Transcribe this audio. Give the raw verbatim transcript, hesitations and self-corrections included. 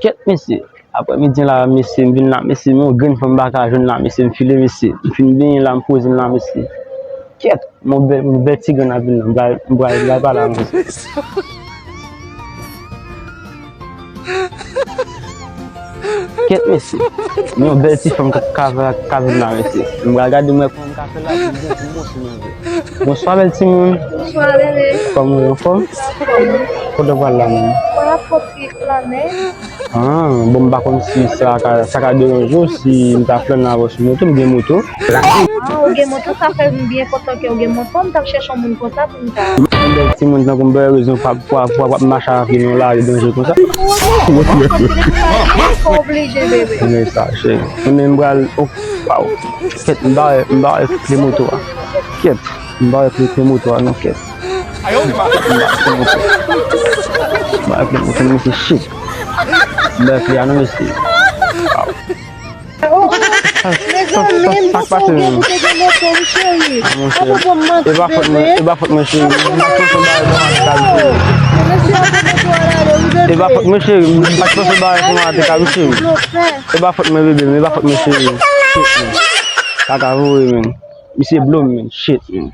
Kèt mesye. Aprè midi la mesye, m vin la mesye, m yon grenn fanm m pa ka jwenn la mesye, m file mesye. M fin benyen la, m poze m la mesye. Kèt, m yon bèl, m yon bèl ti grenn ap vin la, m pral, m pral, m pral pale a mesye. Kèt mesye. M yon bèl ti fanm ka, ka, ka vin la mesye. M pral gade m wè kòman m ka fè la pou m bon, pou m bon sou mwen vre. Bonswa bèl timoun. Bonswa bebe. Kòman w ye, anfòm? Kote w pral la menm? Mwen ap fè yon ti flane. Ah, bon, m pa konn si sa ka, sa ka deranje w si m ta flane avè w sou moto, m gen moto. Ah, ou gen moto, sa fè m byen kontan ke ou gen moto, m t ap chèche yon moun konsa pou m ta. Yon bèl timoun tankou m pa gen rezon pou, pou, pou, pou ap mache avèk yon lari danje konsa. Ou oblije bebe. Men sa, cheri. Men m pral, oh, waw. Kèt, m bare, m bare kle moto a. Kèt, m bare kle, kle moto a, non, kèt. M bare kle moto. M bare kle moto, mesye, shit. M bare kle a, non, mesye. Waw. Sa, sa, sa, sa k pase menm? Ah, monchè. E pa fòt mwen, e pa fòt mwen, cheri. M pa t panse w bare pou mwen te ka wi, cheri. E pa fòt mwen, cheri. M pa t panse w bare pou mwen te ka wi, cheri. E pa fòt mwen, bebe, men e pa fòt mwen, cheri. Shit, man. Kaka voye, men. Misye blo m, men. Shit, man.